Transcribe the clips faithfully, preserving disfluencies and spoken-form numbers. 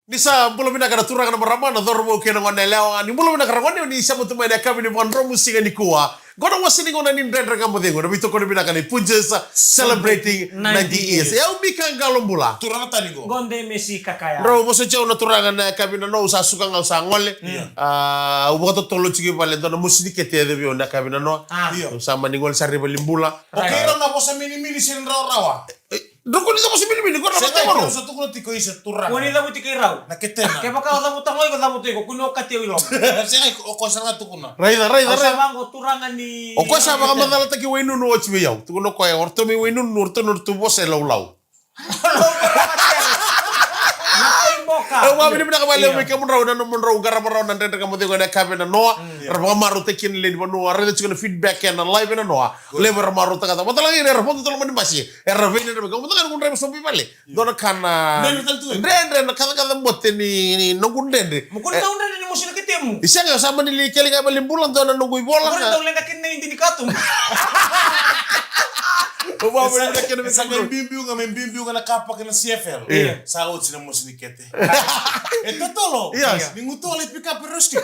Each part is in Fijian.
Ni sa bula vinaka na turaga, na marama, na cauravou kei na gone yalewa. Ni bula vinaka na gone, ni sa mutu mai na yakavi ni vakadromu siga nikua. Qo na wasa ni gauna ni Dredre Ga Mo Cegu, na veitokoni vinaka ni Punjas celebrating ninety years. E au Mika Qalobula. Turaga tani qo. Qo Demesi Kakaya. Drau vosa tiko na turaga na yakavi nanoa, au sa suka ga au sa gole. Io. A, au vakatotolo tiko i vale, dua na mosi ni kete e yacovi au na yakavi nanoa. A. Io. Au sa mani gole sara i valenibula. O keirau na vosa minimini se ni rawarawa. Drau kua ni cavuti minimini, ko na... Sega, vata, ko na sa tukuna tiko isa turaga. Kua ni cavuti kei rau. Na ketena. Kevaka o cavuta qo, iko cavuta iko, kua ni okati au i loma. Sega, o koya sara ga tukuna. Raica, raica, raica. Au sa vaqo turaga ni... O koya sa vakamacalataki Wainunu oti vei au. Tukuna o koya, o ratou mai Wainunu, o ratou na ratou vosa e laulau. Na tei boka. Au vakavinavinaka vakalevu vei kemudrau na nomudrau qarava rawa na Dredre Ga Mo Cegu ena yakavi nanoa. Ra vakamarautaki kina na lewe ni vanua, raica tiko na feedback ena live nanoa. Levu era marautaka. Vata la ga era vodo tale mai ni basi. Era vei na dredre, vei ka mada ga na noqu draiva sobu i vale. Dua na ka na dredre, na kacakaca bote ni, ni noqu dredre. Mo kua ni dau dredre ni mosi na ketemu. E sega, sa mani lai kele ga i valenibula, dua na noqu ivola. Mo kua ni dau leqa kina na idi ni katuba. Sa me biubiu ga, me biubiu ga na car park na C F L. Io. Sa oti na mosi ni kete. E totolo. Yes. Ni gutu wale pick up e rosti.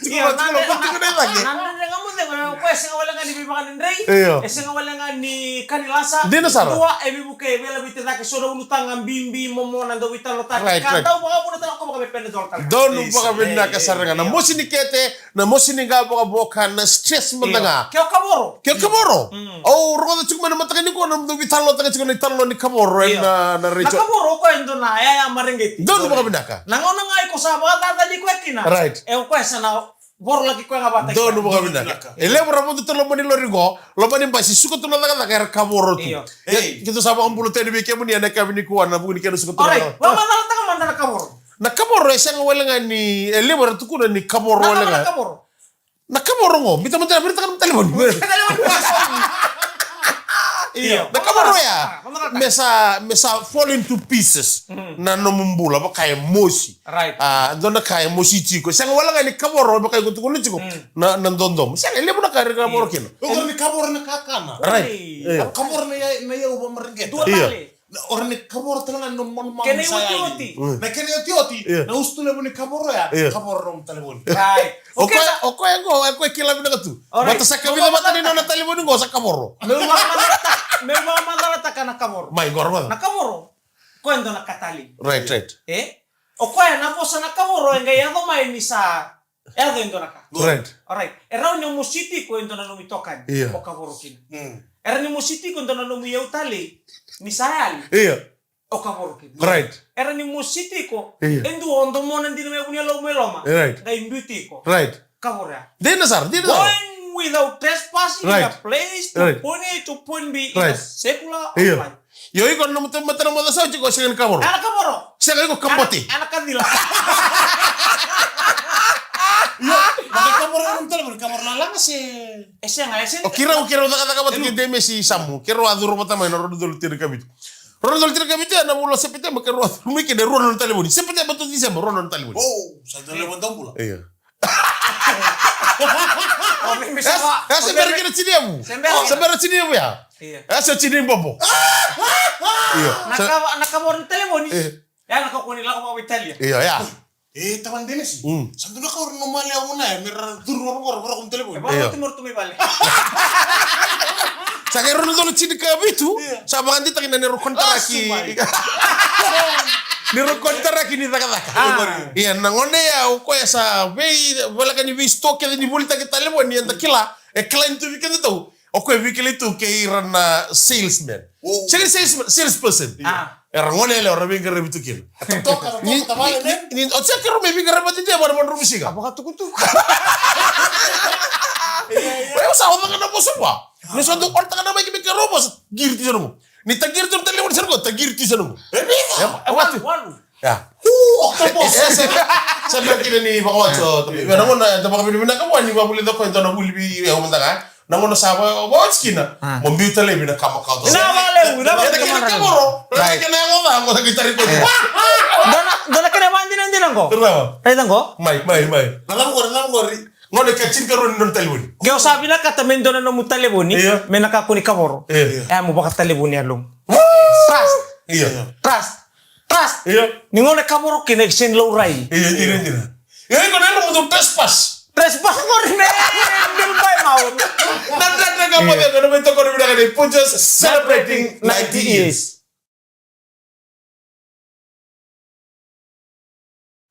Tiko, tiko, tiko na i cake. Na Dredre Ga Mo Cegu, o koya e sega wale ga ni veivakadredrei. Io. E sega wale ga ni ka ni lasa. Dina sara. Dua, e veivuke, e veilaveti cake, so na ulutaga bibi, momo, na dau veitalanoataki. Right, right. Ka dau vakavuna tale, ko vaka me pene dola tale. Donu vakavinaka sara ga. Na mosi ni kete, na mosi ni qa vakavoka, na stress mada ga. Ke o kavoro. Ke o kavoro. Au rogoca tiko mai na mataka nikua na dau veitalanoataka tiko na italanoa ni kavoro ena, na radio. Na kavoro o koya e dua na yaya mareqeti. Donu vakavinaka. Na gauna ga iko sa vakacacani koya kina. Right. E o koya sa na vorolaki koya ga vata. Donu vakavinaka. E levu ra vodo tu loma ni lori qo, loma ni basi, suka tu na cakacaka era kavoro tu. Io. Keitou sa vakabula tu yani vei kemuni ena yakavi nikua ena vuku ni kena suka tu na cakacaka. Alright, vakamacalataka mada na kavoro. Na kavoro e sega wale ga ni, e levu era tukuna ni kavoro wale ga. Na kavoro. Na kavoro qo, biuta mada, biuta mada na talevoni. Io. Na kavoro ya, me sa, me sa fall into pieces na nomu bula, vaka e mosi. Right. A, dua na ka e mosi tiko. Sega wale ga ni kavoro, vaka iko tukuna tiko, na, na dodomo. Sega, e levu na ka era kavoro kina. O rawa ni kavoro na kakana. Right. Io. Kavoro na ya, na yau vakamareqeta. Io. O rawa ni kavoro tale ga na nomu manumanu sa yali. Kena iotioti. Na kena iotioti, na usutu levu ni kavoro ya, kavoro na nomu talevoni. Right. O koya, o koya qo, o koya kila vinaka tu. Alright. Vata sa kavica vata ni nona talevoni qo sa kavoro. Meu vakamacalataka, meu vakamacalataka na kavoro. Mai, qo, qo. Na kavoro. Koya e dua na katali. Right, right. E? O koya na vosa na kavoro e qai yaco mai ni sa yaco e dua na ka. Right. Alright. E rawa ni o mosi tiko e dua na nomu itokani. Io. O kavoro kina. E rawa ni mosi tiko e dua na nomu iyau talei ni sa yali. Io. O kavoro kina. Right. E rawa ni mosi tiko e dua o domona dina mai vuniyalomu e loma. Right. Qai biuti iko. Right. Kavoro ya. Dina sara, dina sara. Going without trespassing in a place to point A to point B in a circular outline. Io, iko na nomu tauvimate na moca sa oti, iko sega ni kavoro. Ena kavoro. Sega, iko kabote. Ena kacila. Io, na kavoro ena nomu talevoni, kavoro lalaga se? E sega, e sega. O keirau, keirau cakacaka vata kei Demesi Samu. Keirau a curu vata mai na rua na udolu tinikavitu. Rua na udolu tinikavitu, ena vula o Sepiteba, keirau a curu mai kina e rua na nona talevoni. Sepiteba to Tiseba, rua na nona talevoni. O, sa dua na levu dau bula. Io. O, me, me sa va, ya, o, se bera kina tiniyavu. Se bera kina. Se bera tiniyavu ya. Io. Ya, se tinibobo. Io. Na kava, na kavoro na talevoni. Io. Ya, na ka ko ni lako vakaveitalia. Io, ya. E, tama Denesi. Mm. Sa dua na kavoro na male au na, me ra curu vakarokoroko na talevoni. Io. Vakarokoroko mai vale. Sa qai rua na udolu tinikavitu, io, sa vakadeitaki na neirau konitaraki. Asu mai. Neirau konitaraki ni cakacaka. A. Io, na gone ya, o koya sa vei, voleka ni vei store kece ni volitaki talevoni, eda kila, e kila ni tu vei keda tu. O koya e veikilai tu kei ira na salesman. O. Sega ni salesman, salesperson. A. Era gone yalewa, era veiqaravi tu kina. Ni, ni, ni, o tiko keirau mai veiqaravi vata dina, vata, vata, vata, vata, siga. A vakatukutuku. Io, io. Oi, au sa oca ga na vosa vua. Ni sa dau orataka na maiki me keirau vosa, qiri tu sa noqu. Ni taqiri tu na talevoni sa noqu, taqiri tu sa noqu. E vica? E, e vatu. Walu. Ya. Hu, octopus. E, e, se, se bera kina ni vakawati o, io, na gauna eda vakavinavinaka vua ni vavulica o koya e dua na vuli vei au mada ga. Na gauna sa va, vaoti kina, a, mo biuta laivi na kama ka oto. Vinaka vakalevu, vinaka vakalevu. Kena kavoro, right, kena yago va, qo sa qai tari koya. Dua na, dua na kena vakadinadina qo. Raica qo. Mai, mai, mai. Na cava qori, na cava qori. Gauna ka tinikarua ni nona talevoni. Ke o sa vinakata me dua na nomu talevoni, io, me na kakua ni kavoro. Io. E, mo vakatalevoni yalomu. Trust. Io. Trust. Trust. Io. Ni gauna e kavoro kina e sega ni laurai. Io, io, io. Io, iko na yadra mo dou trespass. Trespass qori me bilbai mau. Na Dredre Ga Mo Cegu, na veitokoni vinaka ni Punjas celebrating ninety years.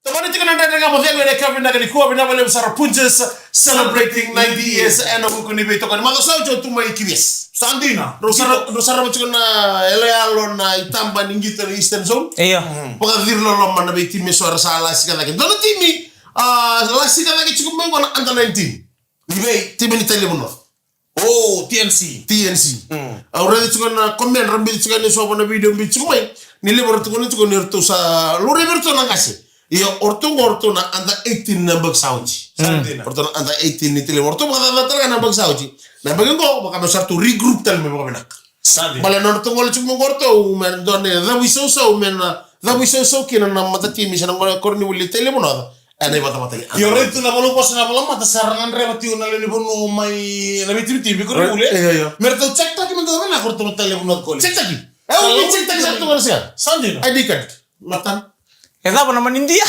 Tomani tiko na Dredre Ga Mo Cegu ena yakavi vinaka nikua, vinaka vakalevu sara Punjas celebrating ninety years. Ena vuku ni veitokoni. Macawa sa oti au tu mai Q V S. Sa dina. Rau sara, rau sara tiko na yaloyalo na itaba ni qito ni Eastern Zone. Io. Vakaciri loloma na veitimi eso era sa lasika cake. Dua na timi, a, lasika cake tiko mai qo na under nineteen. Ni vei? Timi ni Tailevu North. Oh, T N C. T N C. Mm. Au raica tiko na comment ra biuta tiko yani eso vua na video biuta tiko mai. Ni levu ratou tukuna tiko ni ratou sa laurai vei ratou na qase. Ia o ratou qo o ratou na under eighteen na yabaki sa oti. Sa dina. O ratou na under eighteen ni Tailevu. O ratou vakacaca tale ga na yabaki sa oti. Na yabaki qo vaka me sa ratou regroup tale mai vakavinaka. Sa dina. Baleta na nodratou gole tiko mai qo o ratou me dua na cavuisausau me na cavuisausau kina na matatimi se na gone koronivuli e Tailevu North. Ena ivatavata ni. Io, raica tu na valu vosa na valu mata sa ra gadreva tiko na lewe ni vanua mai na veitimitivi koronivuli. Io, io. Me ratou check taki me dua na koronivuli Tailevu North College. Check taki. E, au ni check taki sa tu na sia. Sa dina. I D card. Matan. E cava na manidia?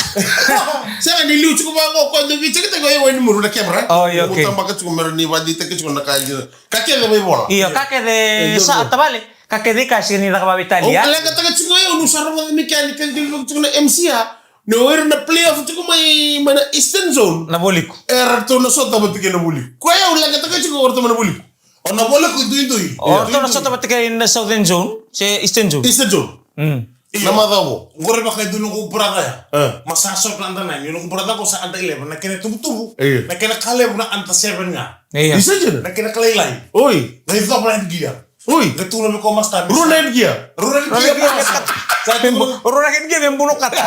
Sega ni liu tiko vaqo ko dou vei check taki e wai ni muru na camera. Oh, io, okay. Tabaka tiko me ra ni vaditaki tiko na ka dina. Ka kece mai vola. Io, ka kece sa tavale. Ka kece ka sega ni caka vakaveitalia. Au leqataka tiko ga au, niu sa rogoca mai kea ni ka dina tiko na M C A. Ni o ira na playoff tiko mai, mai na Eastern Zone. Na Vualiku. E ratou na sota vata kei na Vualiku. Koya au leqataka tiko o ratou mai na Vualiku. O na Vualiku duidui. O ratou na sota vata kei na Southern Zone se Eastern Zone. Eastern Zone. Mm. Io. Na macawa qo. Qori vaka e dua noqu brother ya. E. Ma sa sota na under nine. Io, noqu brother qo sa under eleven. Na kena tubutubu. Io. Na kena ka levu na under seven ga. Io. Eastern Zone. Na kena ka lailai. Oi. Na icova na headgear. Oi. Qai tukuna vei koya o master. Rua na headgear. Rua na headgear. Sa tukuna. Rua na headgear me buno kata.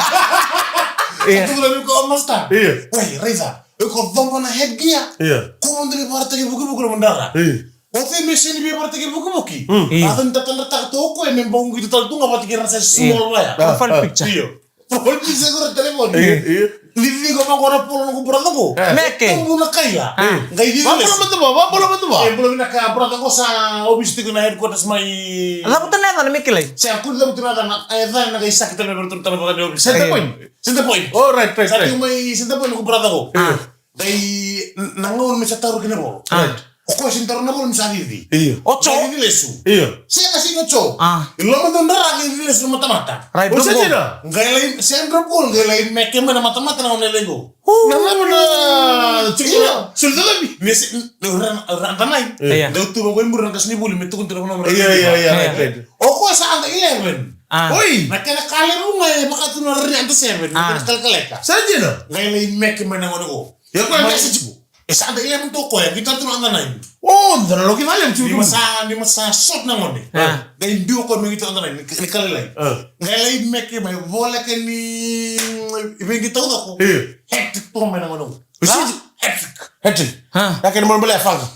Sa tukuna vei koya o master. Io. Wei, raica. Iko coba na headgear. Io. Ko mo dau ni vakaraitaki vukivuki na madara. Io. O cei me sega ni via vakaraitaki vukivuki? Mm. Io. A cau ni tatadrataka tu o koya me bau qito tale tu ga vata kei ira na sa small vaya. Profile picture. Io. Profile picture qo na telefoni. Io, io. Ni cici qo vaqo na polo noqu brother qo. E. Meke. Tubu na kaila. A. Qai cici lesu. Vabula mada vua, vabula mada vua. E, bula vinaka brother qo sa ovisa tiko na headquarters mai. Cavuta na yacana me kilai. Sa kua ni cavuta na yacana, e, yacana qai saki tale me ratou tale vaka ni ovisa. Center Point. Center Point. Oh, right, right, right. Sa tiko mai Center Point noqu brother qo. A. Qai, n-, na gauna me sa taura kina na volo. Right. O koya sa taura na volo me sa cici. Io. O Joe. Qai cici lesu. Io. Sega, sega o Joe. A. I loma dua na dara qai cici lesu na matamata. Right, o Joe. Qai lai, sa drop goal, qai lai meke mai na matamata na gauna e lai qo. Na cava na, tiko na, soli cava mi? Me se, n-, n-, ura, ura, under nine. Io. Dau tu vaqo i muri na qasenivuli me tukuna tu na vanua. Io, io, io, right, right. O koya sa under eleven. A. Oi. Na kena ka levu ga e vaka tu na rere under seven. A. Na kena kalekaleka. Sa dina. Qai lai meke mai na gauna qo. Ia koya message ko. E sa under eleven tu o koya, qito tu na under nine. O, dua na loki vale, ni ma sa, ni ma sa sot na gone. A. Qai biu o koya me qito under nine, ni, ni ka lailai. A. Qai lai meke mai voleka ni, i vei qito taucoko. Io. Hat-trick tu mai na gone. Hat-trick. Hat-trick. A. Ya kena mana bale ya fanga.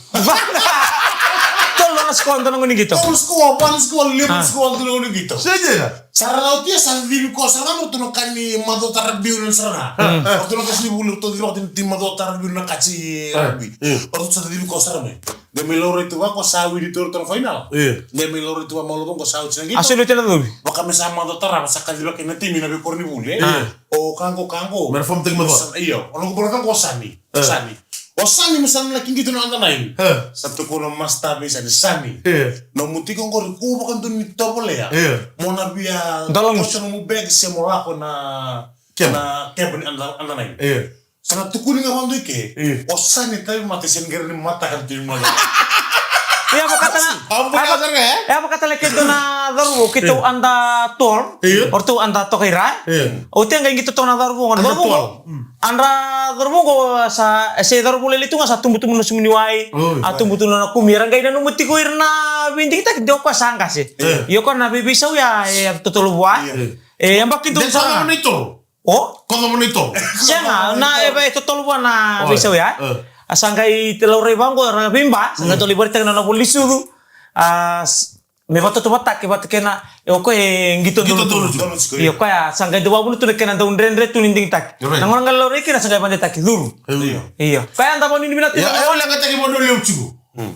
Tolu na score dua na gone qito. Tolu score, one score, lima score dua na gone qito. Sa dina. Sa ra na oti ya sa cici koya sara ga, ratou na ka ni Macuata Rugby Union sara ga. Mm. Ratou na qasenivuli, ratou cici koya ni Macuata Rugby Union na ka ni rugby. Mm. Ratou sa cici koya sara mai. Qai mai laurai tu vaqo sa wini tu ratou na final. Io. Qai mai laurai tu vaqo, maluva qo sa oti na qito. A soli oti na covi. Vaka me sa Macuata Rugby sa kacivaki na timi na veikoronivuli, e. Io. O ka qo, ka qo. Me ra form-taki Macuata. Io, o noqu brother qo o Sani. E. Sani. O Sani me sa na laki qito na under nine. E. Sa tukuna o master vei Sani, Sani. E. Nomu tiko qori kua vakadua ni tovolea. E. Mo na via toso nomu bag se mo lako na, na camp ni under, under nine. E. Sa na tukuni ga vakadua i ke. E. O Sani tauvimate se ni qai rawa ni mataka na timi. Ia vakatale, ia vakatale keitou na cauravou, keitou under twelve. Io. O ratou under toka i ra. Io. Oti qai qito toka na cauravou, under twelve. Under twelve. Mm. Under cauravou qo sa, se cauravou lailai tu ga sa tubutubu na sumu ni wai. Oi. A tubu tu na kumi, era qai nanuma tiko ira na veidigitaki de o koya sa qase. Io. Io, o koya na veiveisau ya e totolo vua. Io. E yabaki dua sa. De sa na neitou. O? Koca mo neitou. Sega, na e totolo vua na veisau ya. Oi. A sa qai laurai vaqo, ra veiba, sa qai totolo i varitaka na nona voli sucu. A, s-, me vakatautauvatataki vata kei na, e o koya e qito donu tu. Qito donu tu. Io, o koya sa qai dau vakavuna tu na kena dau dredre tu ni digitaki. Right. Na gauna ga e laurai kina sa qai vakadetaki, curu. Io. Io. O koya da vakanuinui vinaka tu. Io, e o leqataki vanua levu tiko. Mm.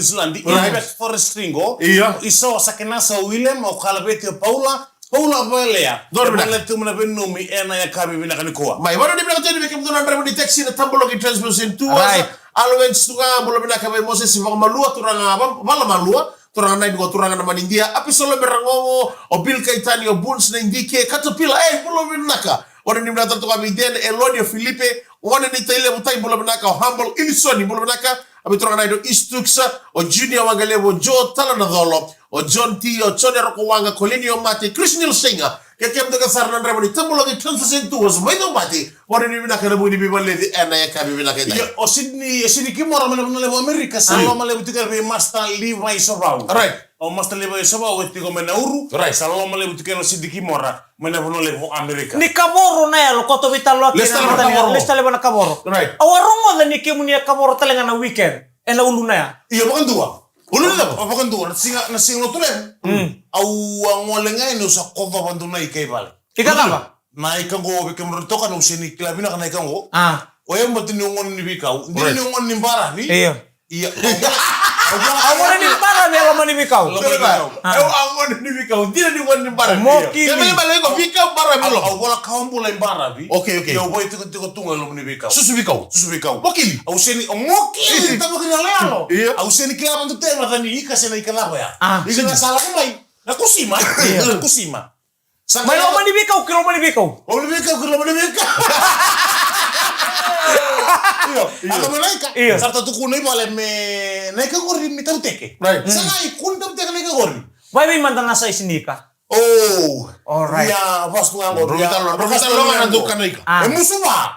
Niusiladi, right, Impact Forestry qo. Io. Isa o Sakenasa, o William, o Kalaveti, o Paula, Paula Valea. Donu vinaka. Valea tu mai na Venumi ena yakavi vinaka nikua. Mai, vakanuinui vinaka tale vei kemudou na draiva ni taxi na Tabalogi Transportation Tours. Right. Always tu ga, bula vinaka vei Moses Vakamalua, turaga Va-, Valamalua, turaga Naidu, turaga na Manidia, Apisalome Ragogo, o Bill Kaitani, o Boons na Idike, Katapila, ei, bula vinaka. Vakanuinui vinaka tale toka vei Diana, Eloni, o Filipe, Wane ni Tailevu Tai, bula vinaka, o Humble, Ilisoni, bula vinaka, a vei turaga Naidu, Istuksa, o Junior Waqalevu, o Joe Talanacolo, o John T, o Jone Rokowaqa, Kolini o Mate, Chris Nilsinga, kei kemudou sara na draiva ni Tabalogi Transportation Tours mai Naumati, vakanuinui vinaka na vuku ni veivakaleci ena yakavi vinaka edai. Io, o Sydney, o Sydney Kimora mai na vanua levu Amerika, sa, io, loloma levu tiko vei Master Levi Sovau. Right. O Master Levi Sovau e tiko mai Nauru. Right. Sa loloma levu tiko o Sydney Kimora mai na vanua levu Amerika. Ni kavoro na yalo, koto vei talo. Lesu tale vei na kavoro. Lesu tale vei na kavoro. Right. Au a rogoca ni kemuni a kavoro tale ga na weekend ena uluna ya. Io, vakadua. Uluna ya? O, vakadua, na siga, na siga Lotulevu. Mm. Au a gole ga yani, au sa kocova dua na ika i vale. Ika cava? Na ika qo vei kemudrau toka, au sega ni kila vinaka na ika qo. A. O yau baleta niu gone ni veikau. Dina, right, niu gone ni baravi. Io. Ia. Au gone ni baravi, e loma ni veikau. Loma ni veikau. A. Au, au gone ni veikau. Dina niu gone ni baravi. Mokili. Ia. Kena ibalebale iko veikau, baravi, loma. Au, au vola kawa bula i baravi. Okay, okay. Ia au vakaitikotiko tu ga e loma ni veikau. Susu veikau. Susu veikau. Mokili. Au sega ni, o mokili, tavaki na yalo. Io. Au sega ni kila vata tu e maca ni ika se na ika cava ya. A. Ika na sa lako mai. Na kusima. Io. Na kusima. Sa mai loma ni veikau, ki loma ni veikau. Loma ni veikau, ki loma ni veikau. Io, io. A ka mai na ika. Io. Sa ra tukuna i vale me na ika qori me tauteke. Right. Sa qai kua ni tauteke na ika qori. Vakaevei mada na size ni ika? Oh. All right. Ia, vasu ga qori. Ia, vasu ga qori. A. E musu va.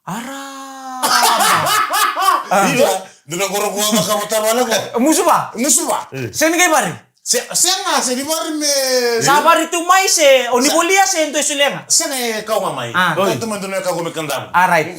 Ara. Io. Dua na qoro qo, a ka vata vale qo. Musu va? Musu va. E. Sega ni qai vari? Se, sega, sega ni vari me. Sa vari tu mai se, o ni volia se dua e solia ga? Sega, e kau ga mai. A. Kau tu mai dua na ka qo me kadavu. A, right.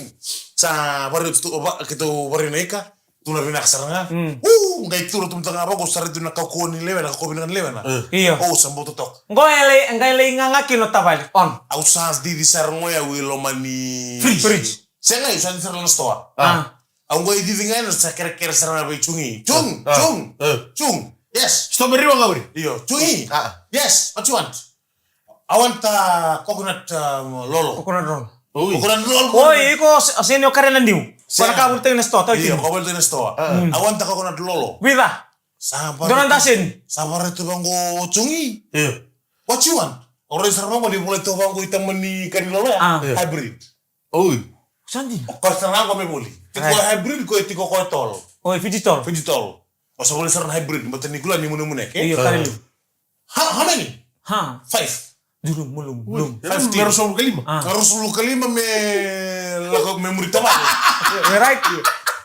Sa vari tu, va, keitou vari na ika. Tu na vinaka sara ga. Mm. U, qai tu na tu mata ga vaqo, sa rai tu na kaukauwa ni lewena, kaukauwa vinaka ni lewena. Mm. Io. O, sa bau totoka. Qo e lai, qai lai gaga kina o tavale. On. Au sa cici sara qo ya i loma ni fridge. Fridge. Sega, au sa cici sara na sitoa. Ah. Au qai cici ga ena sa kerekere sara ga vei Jungi. Jung, ah, Jung, ah, Jung. Yes. Sitoa mai Riwa ga qori. Io, Jungi. Ah. Yes, what you want? I want, uh, coconut, um, lolo. Coconut roll. Oi. Coconut roll. Oi, iko se-, sega ni o kere na niu. Sega. Ko na ka voli tagi na sitoa, tau. Io, kina. Ko voli tagi na sitoa. Ah. Mm. I want the coconut lolo. Vica? Sa vara-, dua na daseni. Sa vara tu vaqo o Jungi. Io. What you want? O rai sara vaqo ni volai tu vaqo i tamani ka ni lolo ya. Ah. Io. Hybrid. Oi. Sa dina. O koya sara ga qo me voli. Tiko, right, hybrid, ko tiko ko tall. Oi, Fiji tall. Fiji tall. O sa voli sara na hybrid, baleta ni kila ni munemune, ke? Io, ka ni. Ah. How, how many? Ha. Five. Duru, mulum, mulum. Ui, five, ten. Ruasagavulu ka lima. Ah. Ruasagavulu ka lima me lako me muri tavale. Right.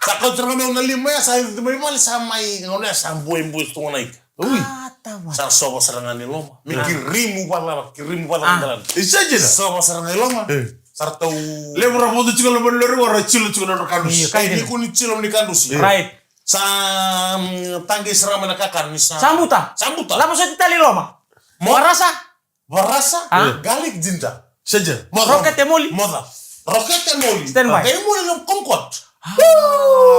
Sa kauta sara ga mai na lima ya, sa idu mai vale, sa mai, gauna ya sa buebue tu ga na ika. Ui. Ah, tava. Sa sova sara ga ni loma. Me, ah, kirimu vacava, kirimu vacava, ah, na dalana. Isa dina. Sova sara ga i loma. Eh. Sa ra tau. Levu ra vodo tiko loma ni lori, ra cilo tiko na nodra kadusi. Io, ka dina. Eh, ni kua ni cilo ni kadusi. Right. Sa, mm, taqei sara mai na kakana ni sa. Sa buta. Sa buta. Lavo soti tale i loma. Mo-, varasa. Varasa. Ah. Garlic, ginger. Seja. Moca. Rokete moli. Moca. Rokete moli. Stand by. Qai moli na kumquat. Ah,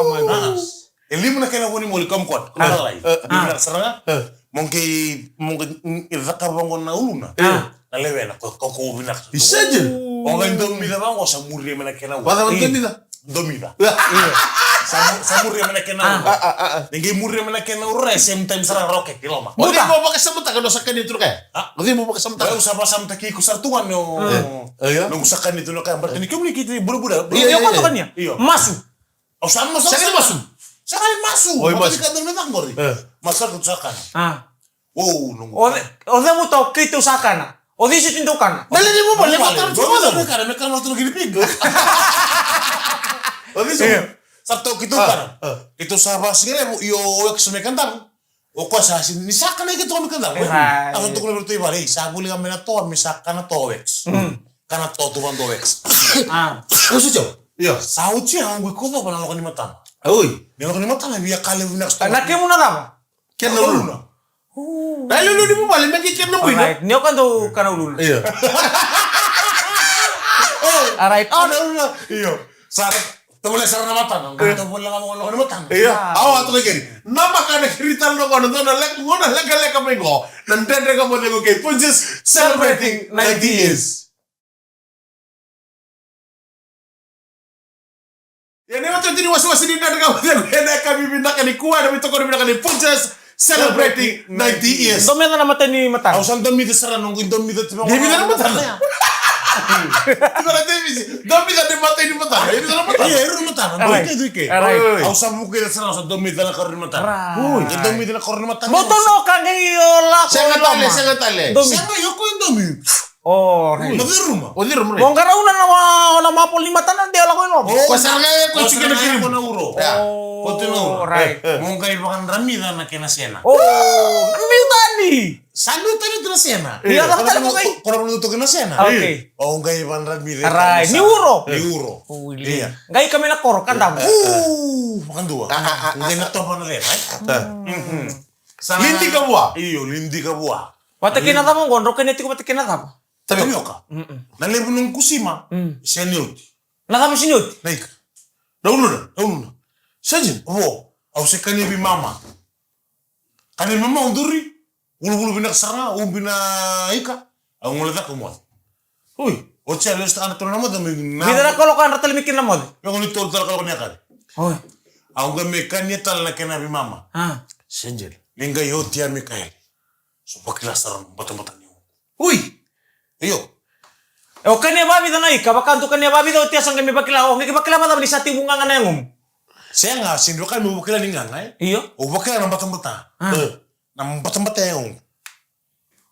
my goodness. E lima na kena vo ni moli kumquat. Ah. Lima na sara ga. Ah. Mo qai, mo qai, mm, caka vaqo na uluna. Ah. Na lewena, ko, ko, ko vinaka. Seja. O qai domica vaqo sa muria mai na kena vo. Vacava domica? Domica. Io. Sa mu-, sa muria mai na kena uro. Ah, ah, ah, ah. Ni qai muria mai na kena uro, e same time sara ga rokete i loma. O cei mo vakasamataka na noqu sa kania tu na ka ya? Ah? O cei mo vakasamataka? Au sa vakasamataki iko sara tu ga na, eh, noqu sa kania tu na ka ya. Baleta ni kemuni keitou budabuda. Io, io, io. Masu. Au sa masu. Sa kania masu. Sa kania masu. Oi, masu. Masu ka donu me caka qori. Eh. Masu ka tu sa kana. Ah. O, noqu. O cei, o cei mo tau keitou sa kana? O cei soti dau kana? Na levu ni vuvale, levu tara tu vuvale. Kana, me kana tu na guinea pig. O cei soti. Io. Sa tau keitou kana. Ah, ah. Keitou sa vakasigalevu, io, o X me kadavu. O koya sa si, ni sa kana keitou me kadavu. Right. A sa tukuna vei ratou i vale, ei, sa vuli ga mai na toa, me sa kana toa o X. Mm. Kana toa tu vado o X. Ah. O sa tau. Io. Sa oti ya, qo i kocova na loko ni matana. Oi. Ni loko ni matana, via ka levu na sitoa. Na kemu na cava? Kena uluna. Uluna. Na uluna ni vuvale, me qai kena buina. Alright, ni o ka dau kana uluna. Io. Alright, on. Kana uluna. Io. Sa tovolea sara na matana. Io. Tovolea ga mo lako na matana. Io. Wow. Au a toka keri. Namaka na keri tale na gone, dua na leka, gone lekaleka mai qo. Na Dredre Ga Mo Cegu kei Punjas, celebrating ninety years. Ia, ni oti ni wasewase ni Dredre Ga Mo Cegu ena yakavi vinaka nikua, na veitokoni vinaka ni Punjas, celebrating ninety years. Domica na mata ni matana. Au sa domica sara, noqu domica tu. Domica na matana. Domica na mata ni matana. Domica na matana. Ia, e rua na matana. Alright. Domica, domica. Alright. Au sa vukica sara, au sa domica na karua ni matana. Right. Ui, domica na karua ni matana. Mo tonoka qai o lako. Sega tale, sega tale. Domi. Sega, io, ko domi. O, right. Mo ciruma. O ciruma, right. Mo qarauna na wa, na mapolo ni matana, de lako i loma. O, ko sara ga, ko sara ga, ko na uro. Ia. Ko tu na uro. Right. Mo qai vakaramica na kena sena. O, na miutani. Sa miutani tu na sena. Ia, ko na vanua toka na sena. Okay. O qai vakaramica. Right. Ni uro. Ni uro. Ia. Qai ka mai na koro, ka davo. U, vakadua. Qai na toba na cena, e? Lidika vua. Io, lidika vua. Vata kei na cava oqo, drau kania tiko vata kei na cava? Tapioka. Tapioka. Mm-mm. Na levu noqu kusima, mm, sega ni oti. Na cava sega ni oti? Na ika. Na uluna? Na uluna. Sega. Vo, au se kania vei mama. Kania vei mama, au duri. Vuluvulu vinaka sara ga, ubi na ika. Au gole cake, au moce. Ui, oti ya, lesu tale na moce, me na. Vica na kaloko yadra tale me kina na moce? Me gole tolu tale na kaloko ni yakavi. Oi. Au qai me kania tale na kena vei mama. Ah. Sega. Ni qai oti ya, Mikaeli. Sa vakila sara na batabata ni yagomu. Ui! Io. E, o kania vakavica na ika, vaka dou kania vakavica oti ya, sa qai me vakila, o qai vakila vakacava ni sa tekivu gaga na yagomu? Sega, sega ni vaka meu vakila ni gaga, e? Io. Au vakila na batabata. Ah. E, na batabata ya yagomu.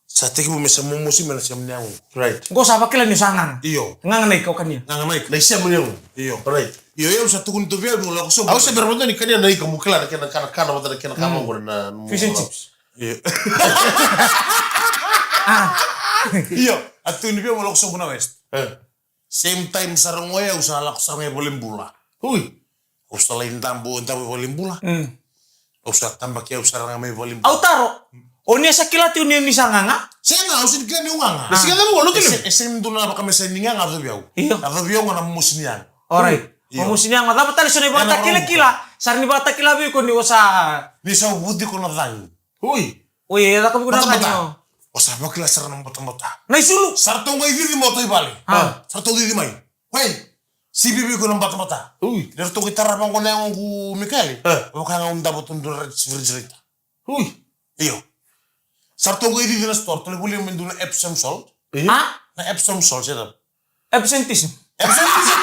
Sa tekivu me sa momosi mai na sema ni yagomu. Right. Qo sa vakila ni sa gaga. Io. Gaga na ika o kania. Gaga na ika. Na isema ni yagomu. Io. Right. Io, io, sa tukuni tu vei au, lako sobu. Au se bera mada ni kania na ika, mo kila na kena kana, kana mada na kena kana, mm, qo na, na fish and chips. Io. Ah. Io, a tukuni vei au mo lako sobu na West. Eh. Same time sara ga oya au sa lako sara ga i valenibula. Ui. Au sa lai dabu, dabu i valenibula. Mm. Au sa tabaki, au sa raga mai valenibula. Au taro. O ni sa kila tiko ni, ni sa gaga? Sega, au sega ni kila ni au gaga. Ah. E sega ni dua, lotu ni. E se-, e sega ni dua na vakamesani ni gaga, a covi au. Io. A covi au ga na mosi ni yago. Alright. Io. Mosi ni yago. Cava tale so na ivakatakilakila? Sa ra ni vakatakila vei iko ni o sa, ni sa vuti iko na cagi. Ui. Ui, e caka vei iko na cagi o. O sa vakila sara na batabata. Na isulu. Sa ratou qai cici mai o tai vale. Ah. Sa ratou cici mai. Wei, sivi vei iko na batabata. Ui. Ni ratou qai tara vaqo na yagoqu Mikaele. E. Vaka ga au davo tu dua na refrigerator. Ui. Io. Sa ratou qai cici na store, ratou lai volia me dua na Epsom salt. Io. A? Na Epsom salt, se cava? Absenteeism. Absenteeism,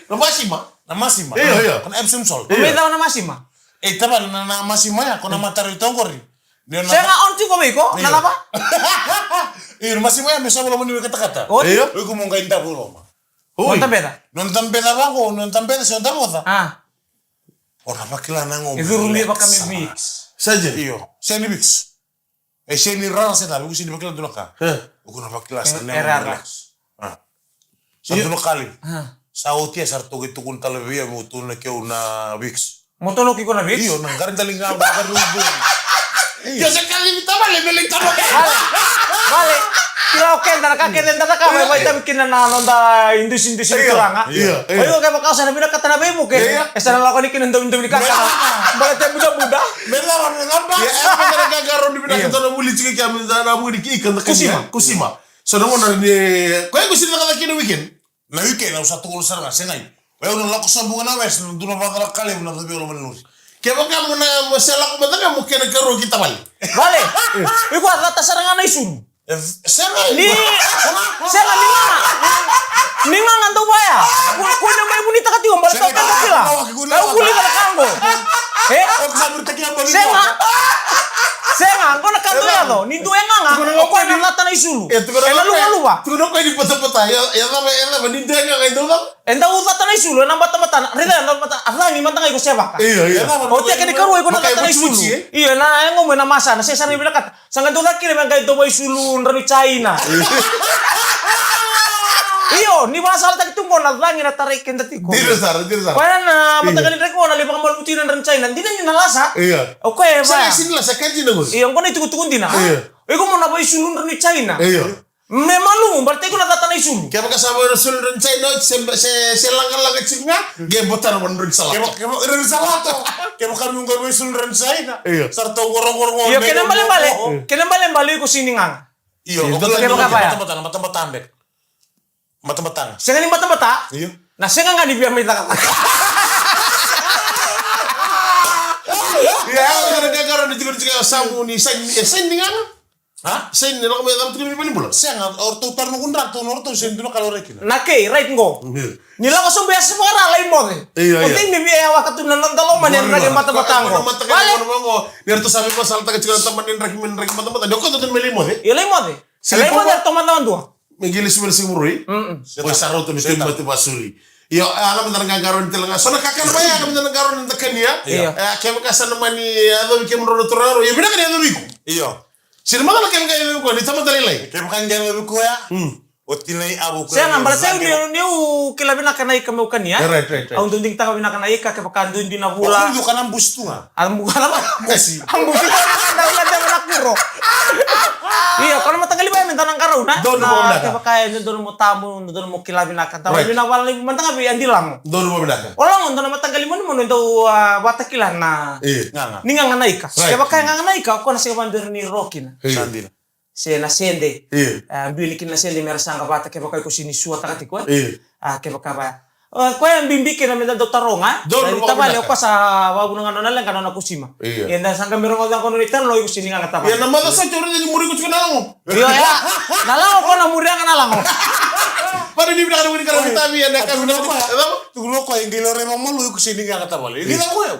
na masima. Na masima. Io, io. Ko na Epsom salt. Io. Ko me cava na masima? E, tavale, na, na masima ya, ko na matara i toqori. Ni na sega, on tiko vei iko, na lava. Io, na masima ya me sa vola mani vei katakata. Oti. Io. Iko mo qai davo i loma. Oi. Noda beca. Noda beca vaqo, noda beca se noda voca. A. O na vakila na gauna. E curu ni vaka me Vicks. Sa dina. Io, sega ni Vicks. E sega ni rara se cava, iko sega ni vakila dua na ka. E. Iko na vakila sa na gauna relax. A. Sa dua na ka levu. A. Sa oti ya sa ratou qai tukuna tale vei au meu tukuna keu na Vicks. Mo tonoki iko na Vicks? Io, na qara daliga, na qara ubu. Io, se ka levu tavale, me lai tonoki. Vale. Vale. Kila o keda, na ka keda eda cakava, e vakaitavi kina na noda idusidusi ni turaga. Io, io. O iko kevaka o sa na vinakata na veivuke, io, e sa na lako ni kina domidomi ni kakana. Baleta e budabuda. Me lava, me lava. Ia, e, me na qaqarauni vinaka, io, dua na vuli tiko kea, me na vuli ki ika, na kania. Kusima. Kusima. So na gauna ni, koya ko sega ni cakacaka kina weekend. Na weekend au sa tukuna sara ga, segai. O yau na lako sobu ga na west, na dua na vakacalaka levu na cavi au loma ni lori. Kevaka mo na, mo se lako mada ga mo kena karua ki tavale. Vale. Iko a cata sara ga na isulu. E, segai. Ni, sega ni gaga. Ni gaga dau vaya. Ko, ko ina mai vunitaka tiko, baleta o keda kila. Au vulica na ka qo. E? Sega. Sega, qo na ka dau yaco. Ni dua e gaga, o koya na cata na isulu. Ena luvaluva. Tukuna o koya ni batabata. E, e cava, e cava, ni dua e gaga, e dau cava? E dau cata na isulu, ena batabatana. Raica, ena bata, a cagi mada ga iko sevaka. Io, io. Oti ya kena ikarua iko na cata na isulu. Io, ena yagomu ena masana, se sa na vinakata. Sa qai dau caka kina me qai dau vakaisulu drau ni China. Io, ni vakasalataki tu qo na cagi na tarai keda tiko. Dina sara, dina sara. Koya na mataqali draki qo na lai vakamalumu tiko na drau ni China. Dina ni na lasa. Io. O koya e vaya. Sa sega ni lasa, ka dina qo. Io, qo na itukutuku dina. Io. Iko mo na vakaisulu drau ni China. Io. Me malumu, baleta iko na cata na isulu. Kevaka sa vakaisulu drau ni China, se, se, se lagalaga tiko ga, qai botana vua na drau ni salato. Kevaka, kevaka, drau ni salato. Kevaka meu qai vakaisulu drau ni China. Io. Sa ratou qoroqoro. Io, kena ibalebale, kena ibalebale iko sega ni gaga. Io, io, o kena ibalebale. Batabata, batabata beka. Batabata ga. Sega ni batabata? Io. Na sega ga ni via mai cakacaka. Ia, o na qaqarauni tiko ni tiko sa mu ni sega ni, e sega ni gaga. Ha? Sega ni lako mai cava tiko ni valenibula. Sega, o ratou tara noqu dra, ratou, o ratou sega ni dua na ka rai kina. Na kei, right qo. Io. Ni lako sobu ya se vaka ra lai moce. Io, io. O cei me via yawaka tu na noda loma ni draki batabata qo. Vale? Ni ratou sa veivasalataka tiko na tama ni draki, me draki batabata. Ni o koto tu me lai moce. Io, lai moce. Sega ni lai moce, ratou mada madua. Me qai lesu mai na siga Vakarauwai. Mm-mm. Oi, sa rauta me teimati vakasuri. Io, a, na mada na qaqarauni tale ga. So na kakana vaya, na mada na qaqarauni da kania. Io. E, kevaka sa na mani yacovi kemudrau na turaga rau. Io, vinaka ni yacovi iko. Io. Sega ni macala kevaka yacovi iko, ni tamata lailai. Kevaka qai yacovi koya. Mm. O tina i avo koya. Sega, baleta niu, niu kila vinaka na ika meu kania. Right, right, right. Au dau digitaka vinaka na ika, kevaka duidui na vula. O, au dau kana busi tu ga. A bu-, a bu-, busi. A busi ko na dau na dau na kuro. Io, ko na mataqali vaya me da na qarauna. Donu mo vinaka. Kevaka e donu mo tabu, donu mo kila vinaka. Tabu vinaka valevu mada ga vei Adi Lago. Donu mo vinaka. O Lago donu mataqali monumonu e dau, a, vakatakila na. Io. Gaga. Ni gaga na ika. Right. Kevaka e gaga na ika, o koya na sega vakadua ni ro kina. Io. Sa dina. Se na sede. Io. A, biu ni kina na sede me ra saqa vata kevaka iko sega ni suataka tiko, e? Io. A, kevaka vaya. O koya e bibi kina me da dau taroga. Donu mo vinaka. Tavale o koya sa vakavuna ga nona leqa nona kusima. Io. Ia da sa qai mai rogoca qo nona italanoa, iko sega ni gaga tavale. Ia na macawa sa oti o raica ni muri iko tiko na Lago. Io, ia. Na Lago, ko na muri ga na Lago. Vale, ni vinaka na wini kara vitavi, ia na ka vinaka. Tukuna o koya e qai lai rai vakamalua, iko sega ni gaga tavale. Io. Ni Lago ya.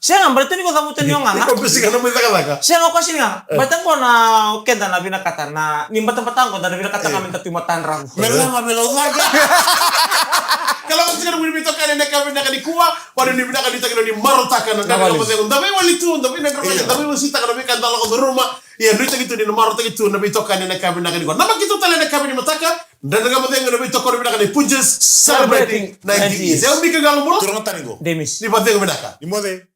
Sega, baleta ni ko cavuta ni o gaga. Iko bisi ga na mai cakacaka. Sega, o koya sega ni gaga. E. Baleta qo na o keda na vinakata na, ni batabata qo da na vinakata ga me da tu i matadravu. Me lava me lau cake. Kalougata tiko na nomuni veitokani ena yakavi vinaka nikua. Vakanuinui vinaka, nuitaki ni marautaka na Dredre Ga Mo Cegu. Da veiwali tu, da veiwasei, da veiwasitaka na veika da lako curuma. Ia, nuitaki tu ni na marautaki tu na veitokani ena yakavi vinaka nikua. Namaki tu tale ena yakavi ni mataka. Dredre Ga Mo Cegu ena veitokani vinaka ni Punjas, celebrating ninety years. Au Mika Qalobula. Turaga tani qo. Demis. Ni vakacegu vinaka. Ni moce.